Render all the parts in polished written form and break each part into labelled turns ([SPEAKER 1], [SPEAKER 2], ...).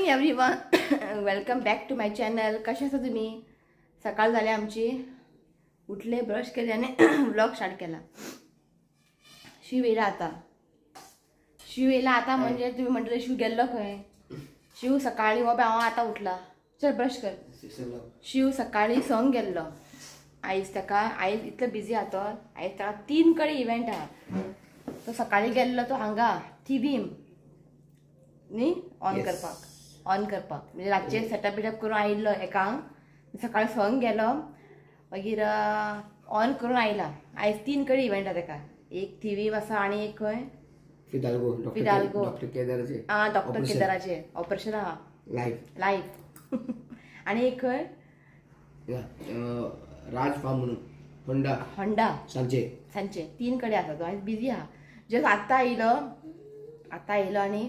[SPEAKER 1] Morning everyone, welcome back to my channel. कशे आसा तुमी? सकाळ जाली आमची, उठले, ब्रश केले आनी व्लॉग स्टार्ट केला. शिव येयला आतां, शिव येयला आतां म्हणजे तुमी म्हणटले शिव गेल्लो खंय? शिव सकाळी हो हांव आतां उठला, चल ब्रश कर. शिव सकाळी संग गेल्लो. आयज ताका आयज इतलो बिजी आहा तो, आयज ताका 3 कडेन इव्हेंट आहा. तो सकाळी गेल्लो तो हांगा थिवीम न्ही ऑन करपाक, ऑन करपाक म्हणजे रातचे सेटअप बिटअप करून आयिल्लो एकांक, सकाळी संग गेलो, मागीर ऑन करून आयला. आयज 3 कडेन इव्हेंट आहा ताका, एक थिवीम आसा आनी एक खंय
[SPEAKER 2] फिदाल्गो,
[SPEAKER 1] फिदाल्गो
[SPEAKER 2] डॉक्टर केदाराचे,
[SPEAKER 1] आं डॉक्टर केदाराचे ऑपरेशन आहा
[SPEAKER 2] लायव्ह
[SPEAKER 1] लायव्ह आनी एक खंय
[SPEAKER 2] राज फार्म म्हणून होंडा,
[SPEAKER 1] होंडा
[SPEAKER 2] सांचे,
[SPEAKER 1] सांचे 3 कडेन आसा तो. आयज बिजी आहा. जस्ट आत्तां येयलो, आत्तां येयलो आनी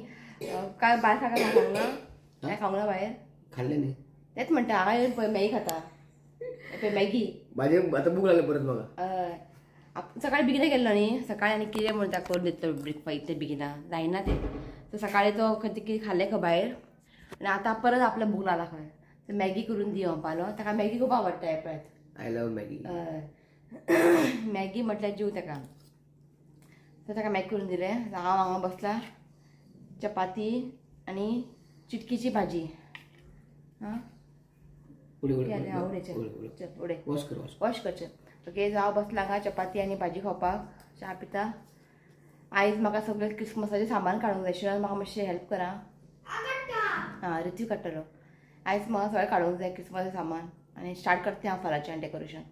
[SPEAKER 1] काय भायर खावंक ना, काय खावंक ना भायर
[SPEAKER 2] खाल्लें न्ही,
[SPEAKER 1] तेच म्हणटा हांगा येवन पळय मॅगी खाता, पळय मॅगी.
[SPEAKER 2] म्हाजे आतां भूक लागली परत म्हाका.
[SPEAKER 1] सकाळी बेगिना गेल्लो न्ही, सकाळी आनी कितें म्हणून ताका करून दितलो ब्रेकफास्ट, इतलें बेगिना जायना तें. सो सकाळी तो खंय कितें खाल्लें खंय भायर आनी आतां परत आपल्या भूक लागला खंय, मॅगी करून दी म्हणपालो. ताका मॅगी खूब आवडटा परत.
[SPEAKER 2] I love Maggi.
[SPEAKER 1] Maggi म्हटल्यार जीव ताका. सो ताका मॅगी करून दिलें. हांव हांगा बसला, चपाती आनी चिटकीची भाजी. आं उडय, वॉश करचें. ओके, हांव बसला हांगा चपाती आनी भाजी खावपाक, च्या पिता. आयज म्हाका सगळें क्रिसमसाचें सामान काडूंक जाय, शिवाय म्हाका मातशें हेल्प करा. आं रितीव काडटलो. आयज म्हाका सगळें काडूंक जाय क्रिसमसाचें सामान आनी स्टार्ट करता हांव फाल्यांच्यान डेकोरेशन.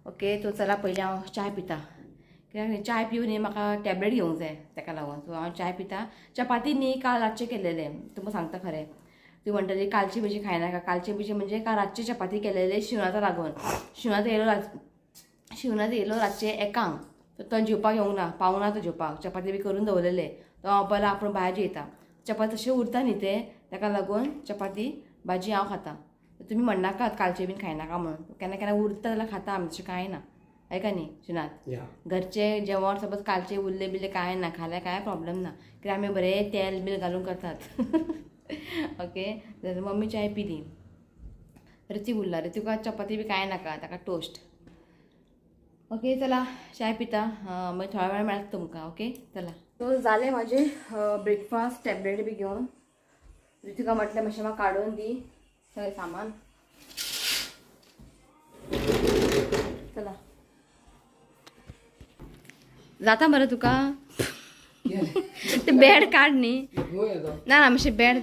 [SPEAKER 1] ओके, तो चला पयलीं हांव चाय पिता, कित्याक चाय पिवन न्ही म्हाका टॅबलेट घेवंक जाय, ताका लागून. सो हांव चाय पिता. चपाती न्ही काल रातचें केलेलें, तुमकां सांगता खरें. तूं म्हणटली कालची भाजी खायनाका, कालची भाजी म्हणजे काल रातची चपाती केलेले शिवनाथा लागून. शिवनाथ येयलो, शिवनाथ येयलो रातचे 1 तर तो जेवपाक येवंक ना, पावना तो जेवपाक. चपाती बी करून दवरलेले, तो हांव पयलो आपूण भायर जेयता, चपाती तशें उरता न्ही तें, ताका लागून चपाती भाजी हांव खाता. तुमी म्हणनाकात कालचे बीन खायनाका म्हणून, केन्ना केन्ना उरता जाल्यार खाता आमी, तशें कांय ना. हय न्ही शिवनाथ? घरचे जेवण सपोज कालचे उरले बिल्ले कांय ना, खाल्यार कांय प्रॉब्लम ना, कित्याक आमी बरें तेल बील घालून करतात. ओके, जाल्यार मम्मी चाय पिली. ऋतिक उरला, ऋतिका चपाती बी कांय नाका, ताका टोस्ट. ओके चला चाय पिता, मागीर थोड्या वेळान मेळटा तुमकां. ओके चला. सो जालें म्हाजें ब्रेकफास्ट, टॅबलेट बी घेवन. ऋतिका म्हटलें मातशें म्हाका काडून दी सगळें सामान. चला जाता मरे तुका ते बेड काड न्ही, ना ना मातशें बेड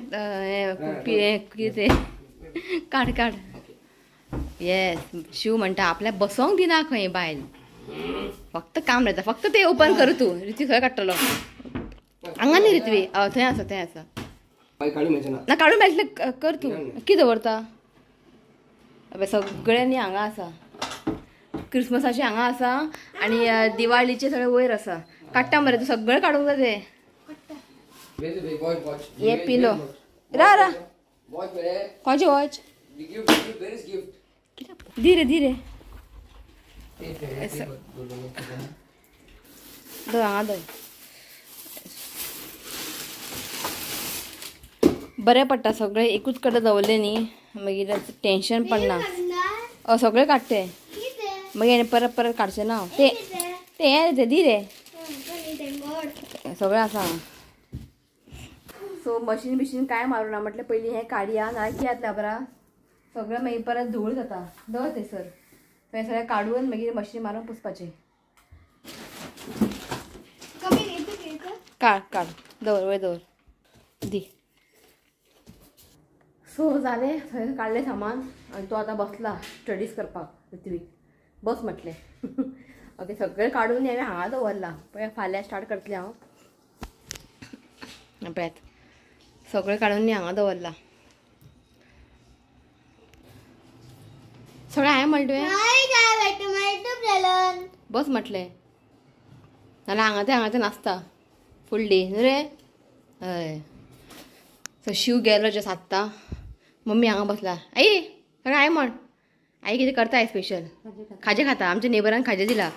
[SPEAKER 1] कितें तें काड काड. येस, शिव म्हणटा आपल्याक बसोंक दिना खंय बायल, फक्त काम जाता, फक्त ते ओपन कर तूं. ऋत्विक खंय काडटलो? हांगा न्ही ऋत्वी, थंय आसा, थंय आसा. ना काडून मेळटलें, कर तूं. कितें दवरता? सगळें न्ही हांगा आसा, क्रिसमसाचें हांगा आसा आनी दिवाळीचें सगळें वयर आसा. काडटा मरे तूं, सगळें काडूंक जाय तें. हे पिलो रा रा कोणाचें वॉच धीरे धीरे दवर हांगा दवर. बरें पडटा सगळें एकूच कडेन दवरलें न्ही, मागीर टेंशन पडना. सगळें काडटे मागीर परत परत काडचें ना. ते ते हें रे, दी रे सगळें आसा. सो मशीन बिशीन कांय मारूं ना म्हटलें पयलीं हें काडया, नाल्यार कितें जातलें खबर, सगळें मागीर परत धूळ जाता. दवर थंयसर, थंय सगळें काडून मागीर मशीन मारून पुसपाचें. काड काड दवर वयर दवर दी. सो जालें, थंय काडलें सामान आनी तो आतां बसला स्टडीज करपाक. ऋत्विक बस म्हटलें. ओके, सगळें काडून हांवें हांगा दवरलां, पळय फाल्यां स्टार्ट करतलें हांव. पळयात सगळें काडून हांगा दवरलां सगळें. हांवें म्हणलें तुवें बस म्हटलें, नाल्यार हांगा तें हांगा तें नासता फूल डे न्हू रे. हय, सो शिव गेलो जस्ट आत्तां, मम्मी हांगा बसला. आई सगळें आई म्हण, आई कितें करता स्पेशल? खाजें खाता. आमच्या नेबरान खाजें दिला,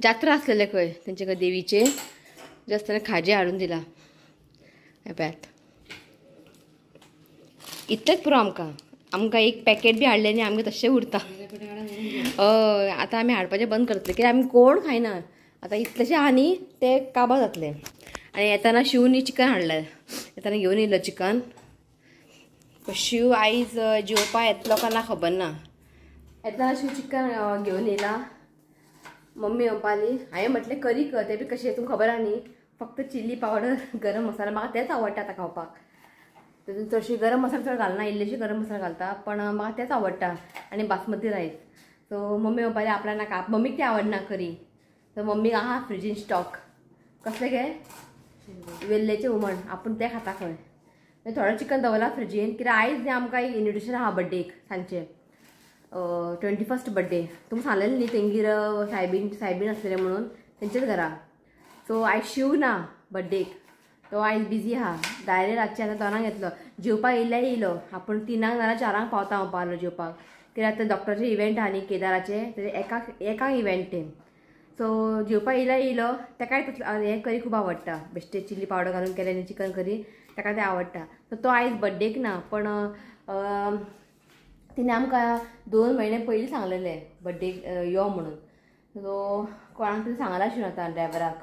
[SPEAKER 1] जात्रा आसलेले खंय तेंचे खंय देवीचे, जस्ट ताणें खाजें हाडून दिला. पळयात इतलेंच पुरो आमकां. आमकां एक पॅकेट बी हाडलें न्ही आमकां तशें उरता. हय आतां आमी हाडपाचें बंद करतले कित्याक आमी कोण खायना आतां. इतलेशें आहा न्ही तें काबार जातलें. आनी येताना शिव न्ही चिकन हाडलें, येताना घेवन येयलो चिकन. शिव आयज जेवपा येतलो काय ना खबर ना. येताना शिव चिकन घेवन येयला. मम्मी म्हणपाली हांवें म्हटलें करी कर, तें बी कशें तुमकां खबर आहा न्ही, फक्त चिली पावडर गरम मसाला म्हाका तेंच आवडटा आतां खावपाक. तितून चडशी गरम मसाला चड घालना, इल्लेशी गरम मसाला घालता, पण म्हाका तेंच आवडटा. आनी बासमती रायस. सो मम्मी म्हणपाली आपल्याक नाका, मम्मीक तें आवडना करी. सो मम्मीक आहा फ्रिजीन स्टॉक कसलें गे वेल्लेचें हुमण, आपूण तें खाता खंय. थोडो चिकन दवरला फ्रिजीन कित्याक आयज न्ही आमकां एक इन्विटेशन आहा बड्डेक सांजचें, 21st birthday. तुमकां सांगलेलें न्ही तेंगेर सायबीन सायबीन आसलेलें म्हणून तेंचेच घरा. सो आयज शिव ना बड्डेक, तो आयज बिजी आहा. डायरेक्ट रातचें आतां 2 येतलो जेवपाक. येयल्यार येयलो आपूण 3 नाल्यार 4 पावता म्हणपाक जेवपाक, कित्याक आतां डॉक्टराचें इव्हेंट आहा न्ही केदाराचें, तेजें एकाक इव्हेंट तें. सो जेवपाक येयल्यार येयलो. तेकाय हें करी खूब आवडटा, बेश्टे चिली पावडर घालून केलें न्ही चिकन करी, ताका तें आवडटा. सो तो आयज बड्डेक ना, पण तिणें आमकां 2 म्हयने पयलीं सांगलेलें बड्डेक यो म्हणून. सो कोणाक तरी सांगलां शिव आतां ड्रायव्हराक,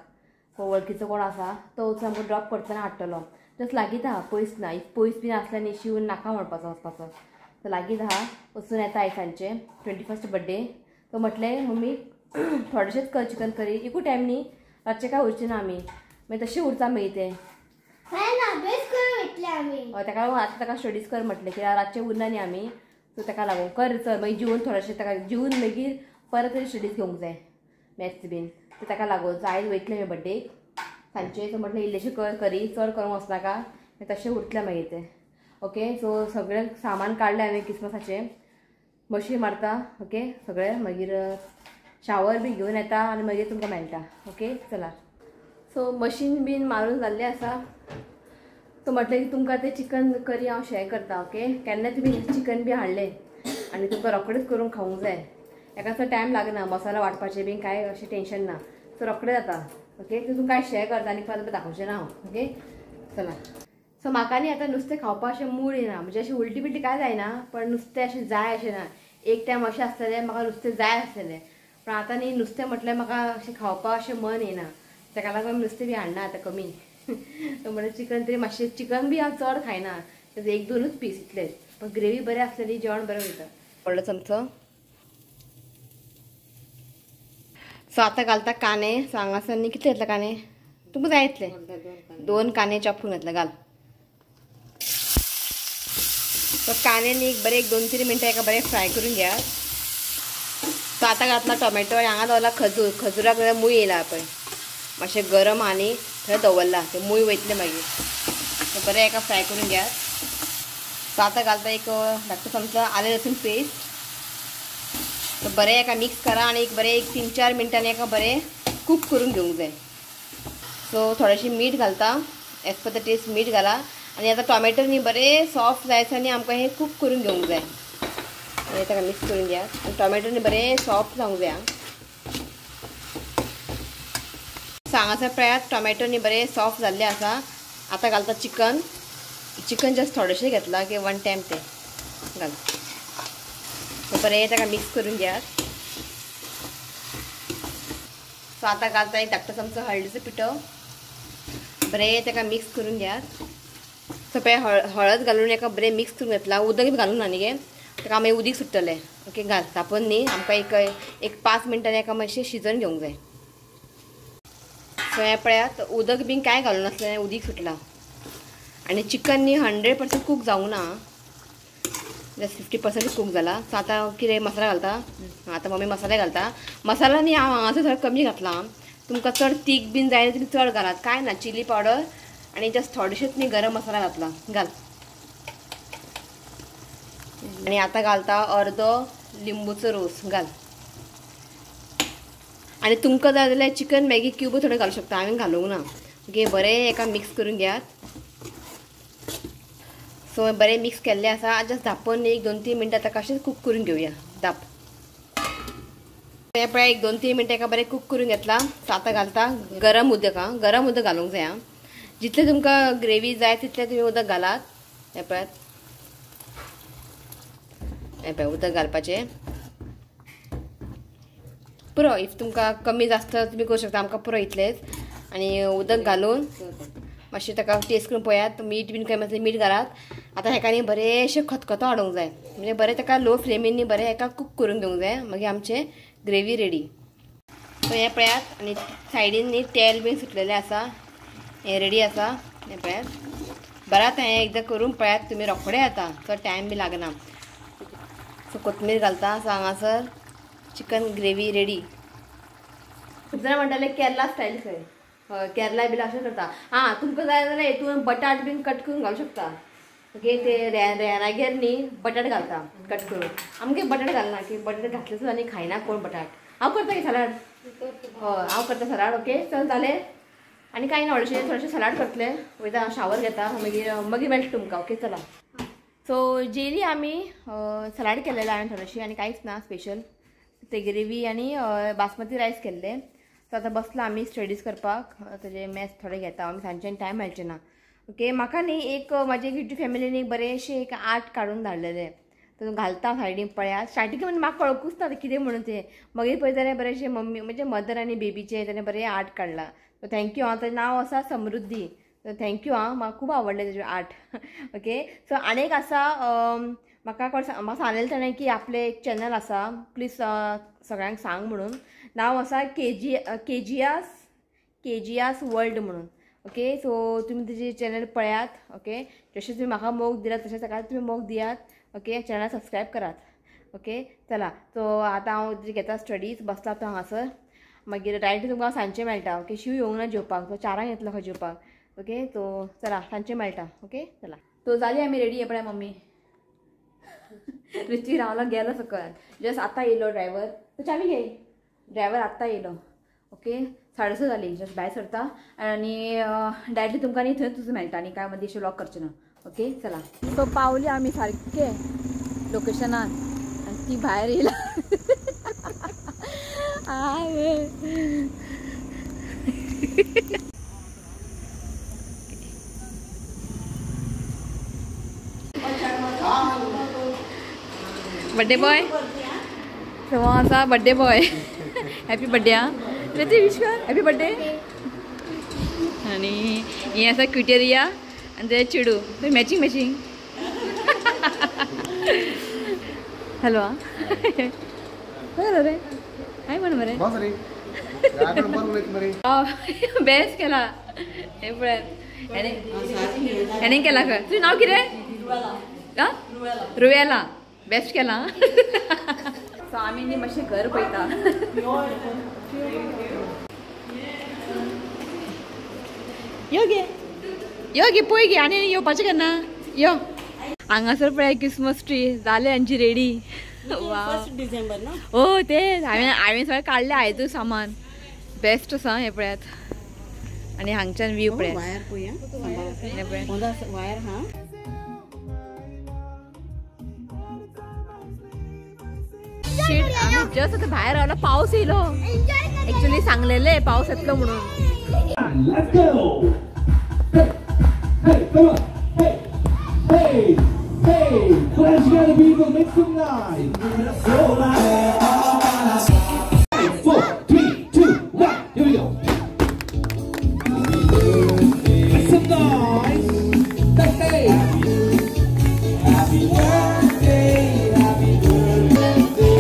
[SPEAKER 1] कोण वळखीचो कोण आसा तो वचून आमकां ड्रॉप करतना हाडटलो. जस्ट लागींच आहा, पयस ना. पयस बीन आसल्यार न्ही शिवून नाका म्हणपाचो वचपाचो. सो लागींच आहा, वचून येता आयज सांजचें 21st birthday. सो म्हटलें मम्मी थोडेशेंच कर चिकन करी, एकूय टायम न्ही, रातचें काय उरचें ना आमी, मागीर तशें उरता मागीर तें. ताका लागून आतां ताका स्टडीज कर म्हटलें, कित्याक रातचें उरना न्ही आमी. सो ताका लागून कर चल, मागीर जेवन थोडेशें ताका जेवन मागीर परत तरी स्टडीज घेवंक जाय मॅथ्स बीन, सो ताका लागून. सो आयज वयतलें आमी बड्डेक सांजचें. सो म्हटलें इल्लेशें कर करी, चड करूंक वचनाका, मागीर तशें उरतलें मागीर तें. ओके सो सगळें सामान काडलें हांवें क्रिसमसाचें, मशीन मारता ओके सगळें, मागीर शावर बी घेवन येता आनी मागीर तुमकां मेळटा. ओके चला. सो मशीन बीन मारून जाल्लें आसा. सो म्हटलें की तुमकां तें चिकन करी हांव शेअर करता. ओके केन्ना तुमी चिकन बी हाडलें आनी तुमकां रोखडेंच करून खावंक जाय, एका चड टायम लागना, मसाला वांटपाचें बीन कांय अशें टेंशन ना, सो रोखडें जाता. ओके ते तुमकां शेअर करता आनी परत दाखोवचें ना हांव. ओके चला. सो म्हाका न्ही आतां नुस्तें खावपाक अशें मूड येना, म्हणजे अशें उलटी बिलटी कांय जायना, पण नुस्तें अशें जाय अशें ना. एक टायम अशें आसतलें म्हाका नुस्तें जाय आसलेलें, पण आतां न्ही नुस्तें म्हटल्यार म्हाका अशें खावपाक अशें मन येना, ताका लागून नुस्तें बी हाडना आतां कमी. म्हणल्यार चिकन तरी मातशें, चिकन बी हांव चड खायना, 1-2 पीस इतलेच, पण ग्रेवी बरें आसलेली जेवण बरें वयता. व्हडलो चमचो. सो आतां घालता कांदे. सो हांगासर न्ही कितले घातले कांदे तुमकां जाय इतले, 2 कांदे चॉप करून घातले घाल. सो कांदे न्ही बरें 1-2-3 मिनटां एका बरें फ्राय करून घेयात. सो आतां घातला टोमॅटो आनी हांगा दवरला खजूर. खजुराक मूय येयला पळय, मातशें गरम आनी थंय दवरला, ते मूय वयतले मागीर. बरें एका फ्राय करून घेयात. सो आतां घालता एक धाकटो चमचो आलें लसूण पेस्ट. सो बरें एका मिक्स करा आनी एक बरें 3-4 मिनटांनी एका बरें कूक करून घेवंक जाय. सो थोडेशें मीठ घालता, एज पर the test मीठ घाला. आनी आतां टोमॅटो न्ही बरें सॉफ्ट जायसर न्ही आमकां हें कूक करून घेवंक जाय. आनी ताका मिक्स करून घेयात आनी टोमॅटो न्ही बरें सॉफ्ट जावंक जाय. सो हांगासर पळयात टोमॅटो न्ही बरें सॉफ्ट जाल्लें आसा. आतां घालता चिकन. चिकन जस्ट थोडेशें घेतलां की 1 टायम तें घाल. बरें ताका मिक्स करून घेयात. सो आतां घालता एक धाकटो चमचो हळदीचो पिठो. बरें ताका मिक्स करून घेयात. सो पळय हळद घालून एका बरें मिक्स करून घेतलां, उदक बी घालून ना न्ही गे, ताका मागीर उदीक सुट्टलें. ओके घाल तापोवन न्ही आमकां एक 5 मिनटांनी एका मातशें शिजोवन घेवंक जाय. सो हें पळयात उदक बीन कांय घालूं नासलें, उदीक सुटलां. आनी चिकन न्ही 100% कूक जावंक ना, जस्ट 50% कूक जाला. सो आतां कितें मसाला घालता, आतां मम्मी मसाले घालता. मसाला न्ही हांव हांगासर थोडो कमी घातला, तुमकां चड तीख बीन जाय तुमी चड घालात, कांय ना. चिली पावडर आनी जस्ट थोडेशेच न्ही गरम मसाला घातला घाल. आनी आतां घालता अर्दो लिंबूचो रोस घाल. आनी तुमकां जाय जाल्यार चिकन मॅगी क्यूब थोडे घालूं शकता, हांवें घालूंक ना. ओके बरें एका मिक्स करून घेयात. सो बरें मिक्स केल्लें आसा, जस्ट धांपून 1-2-3 मिनटां ताका अशेंच कूक करून घेवया. धाप हें पळय 1-2-3 मिनटां एका बरें कूक करून घेतलां. सो आतां घालता गरम उदक. आं गरम उदक घालूंक जाय. आं जितलें तुमकां ग्रेवी जाय तितलें तुमी उदक घालात. हें पळयात हें पळय उदक घालपाचें पुरो. If तुमकां कमी जास्त तुमी करूं शकता, आमकां पुरो इतलेंच. आनी उदक घालून मातशें ताका टेस्ट करून पळयात, मीठ बीन कमी आसलें मीठ घालात. आतां हेका न्ही बरेंशें खतखतो हाडूंक जाय, म्हणजे बरें ताका लो फ्लेमीन न्ही बरें हेका कूक करून घेवंक जाय. मागीर आमचें ग्रेवी रेडी. सो हें पळयात आनी सायडीन न्ही तेल बीन सुटलेलें आसा, हें रेडी आसा. हें पळयात बरें, आतां हें एकदां करून पळयात तुमी, रोखडें जाता, चड टायम बी लागना. सो कोथमीर घालता. सो हांगासर चिकन ग्रेवी रेडी. खूब जाणां म्हणटाले केरला स्टायल खंय, हय केरला बीन अशें करता. आं तुमकां जाय जाल्यार हेतून बटाट बीन कट करून घालूं शकता. ओके ते रेनागेर न्ही बटाट घालता कट करून, आमगे बटाट घालना की बटाट घातले सुद्दां आनी खायना कोण बटाट. हांव करता की सलाड, हय हांव करता सलाड. ओके चल जालें आनी कांय ना व्हडलेशें, थोडेशें सलाड करतलें, वयता हांव शावर घेता, मागीर मागीर मेळटा तुमकां. ओके चला. सो जेली आमी सलाड केलेलें हांवें थोडेशें आनी कांयच ना स्पेशल, ते ग्रेवी आनी बासमती रायस केल्ले. सो आतां बसला आमी स्टडीज करपाक, ताजे मॅथ्स थोडे घेता आमी, सांजच्यान टायम मेळचें ना. ओके म्हाका न्ही एक म्हाजे युट्यूब फॅमिलीन एक बरेंशें एक आर्ट काडून धाडलेलें, तो घालता सायडीन पळयात. स्टार्टींग म्हणजे म्हाका कळकूच ना कितें म्हणून तें, मागीर पळय जाल्यार बरेंशें मम्मी म्हणजे मदर आनी बेबीचें ताणें बरें आर्ट काडलां. सो thank you आं, ताजें नांव आसा समृद्धी. सो thank you आं, म्हाका खूब आवडलें ताजें आर्ट. ओके सो आनी एक आसा, म्हाका कोण म्हाका सांगलेलें ताणें की आपलें एक चॅनल आसा, प्लीज सगळ्यांक सांग म्हणून. नांव आसा केजीआस वर्ल्ड म्हणून. ओके सो तुमी तेजे चॅनल पळयात. ओके जशें तुमी म्हाका मोग दिला तशें ताका तुमी मोग दियात. ओके चॅनल सबस्क्रायब करात. ओके चला. सो आतां हांव घेता स्टडीज, बसला तो हांगासर, मागीर डायरेक्ट तुमकां सांजचें मेळटा. ओके शिव येवंक ना जेवपाक, सो 4 येतलो खंय जेवपाक. ओके सो चला सांजचें मेळटा. ओके चला. सो जाली आमी रेडी. पळय मम्मी ऋत्विक रावला गेलो सकयल, जस्ट आतां येयलो ड्रायव्हर. तो चावी घे, ड्रायव्हर आत्तां येयलो. ओके 6:30 जाली, जस्ट भायर सरता आनी डायरेक्टली तुमकां न्ही थंय तुजो मेळटा आनी काय मदीं अशें लॉक करचें ना. ओके चला. सो पावली आमी सारके लोकेशनान आनी ती भायर येयला. बड्डे बॉय सो आसा, बड्डे बॉय हॅपी बड्डे. आं ऋत्विक विश कर हॅपी बड्डे. आनी हें आसा क्युटेरिया आनी ते चिडू मॅचिंग मॅचिंग. हॅलो आं खंय रे, हाय म्हण मरे, बेस्ट केला हें पळयात. हेणें केला खंय, तुजें नांव कितें? रुवेला. बेस्ट केला. सो आमी न्ही मातशें घर पळयता. यो गे यो गे पळय गे, आनी येवपाचें केन्ना यो. हांगासर पळय क्रिसमस ट्री जालें आमची रेडी.
[SPEAKER 3] डिसेंबर ना?
[SPEAKER 1] हो तेच हांवें सगळें काडलें आयजूच सामान. बेस्ट आसा हें पळयात. आनी हांगच्यान व्यू पळयात.
[SPEAKER 3] वायर हा
[SPEAKER 1] आमी जस्ट आतां भायर रावला, पावस येयलो. एक्चुअली सांगलेले पावस येतलो म्हणून.
[SPEAKER 4] Let's go. Hey, hey, come on. Hey, hey, hey. Clash together, people. Make some noise. 5, 4, 3, 2, 1. Here we go. Make some noise. Hey, hey. Happy birthday. Happy birthday.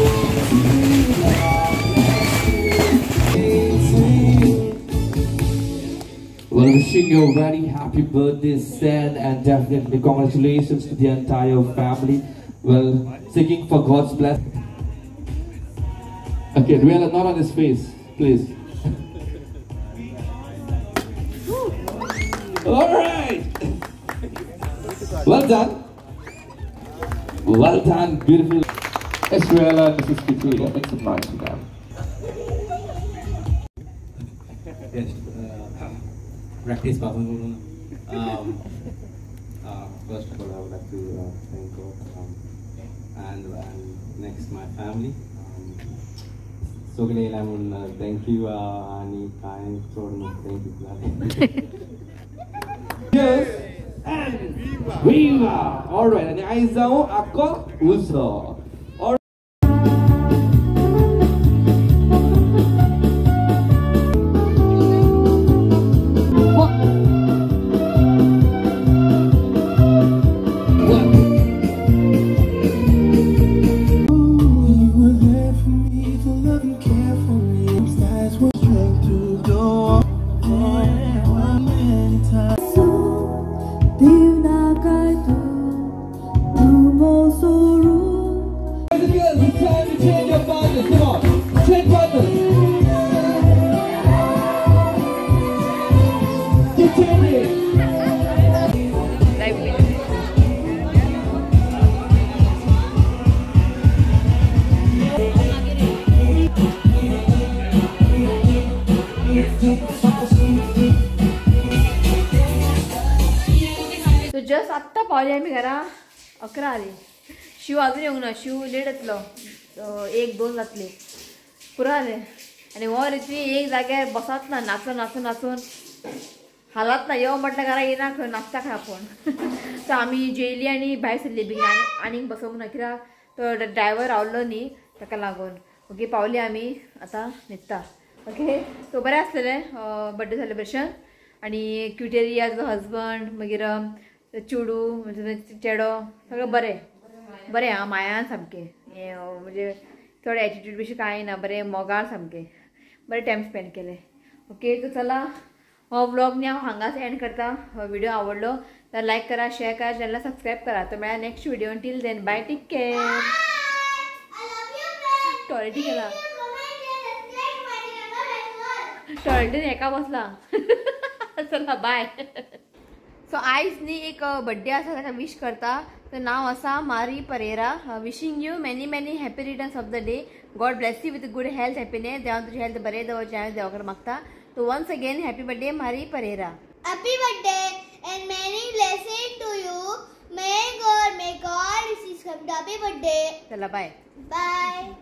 [SPEAKER 5] Well, wishing you a very happy birthday, Sen, and definitely congratulations to the entire family. Well, seeking for God's blessing. Okay, Ruela, not on his face, please. All right. Well done. Well done, beautiful. Israela and Mrs. Kitty, make some noise for them.
[SPEAKER 6] Yes, practice Papa. First of all, I would like to thank God, and next my family. So glad I would thank you, Ani, kind, thank you.
[SPEAKER 5] Yes, and viva! All right, and Aizao Ako Uzo.
[SPEAKER 1] So just आत्तां पावली आमी घरा 11 आली. शिव अजून येवंक ना, Shiv late येतलो, 1-2 जातली पुरो जालें. आनी हो रिती एक जाग्यार बसात ना, नाचून नाचून नाचून हालात ना. यो म्हटल्यार घरा येना खंय नाचता खंय आपूण. सो आमी जेयली आनी भायर सरली बेगीन, आनीक बसोवंक ना कित्याक तो ड्रायव्हर रावलो न्ही ताका लागून. ओके पावली आमी आतां न्हिदता. ओके सो बरें आसलेलें बड्डे सेलिब्रेशन. आनी क्युटेरिया तुजो हजबंड, मागीर चेडू म्हणजे चेडो सगळें बरें बरें आं, मायान सामकें हें म्हणजे चड एटिट्यूड बी कांय ना, बरें मोगाळ सामकें, बरें टायम स्पेंड केलें. ओके तो चला हो व्लॉग न्ही हांव हांगाच एंड करता. हो व्हिडिओ आवडलो तर लायक करा, शेअर करा, चॅनला सबस्क्रायब करा. तो मेळ्ळा next video. Till then bye, take care. टॉयलेटी गेला, टॉयलेटीन एका बसला. चला बाय. सो आयज न्ही एक बड्डे आसा ताका विश करता. तर नांव आसा Mari Pereira. Wishing you many many happy returns of the day. God bless you with good health, happiness. देवान तुजी हेल्थ बरें दवरचें हांवें देवा कडेन मागता. So once again happy birthday Mari Pereira.
[SPEAKER 7] Happy birthday and many blessing to you. May God make all wishes come. Happy birthday.
[SPEAKER 1] चला बाय
[SPEAKER 7] बाय.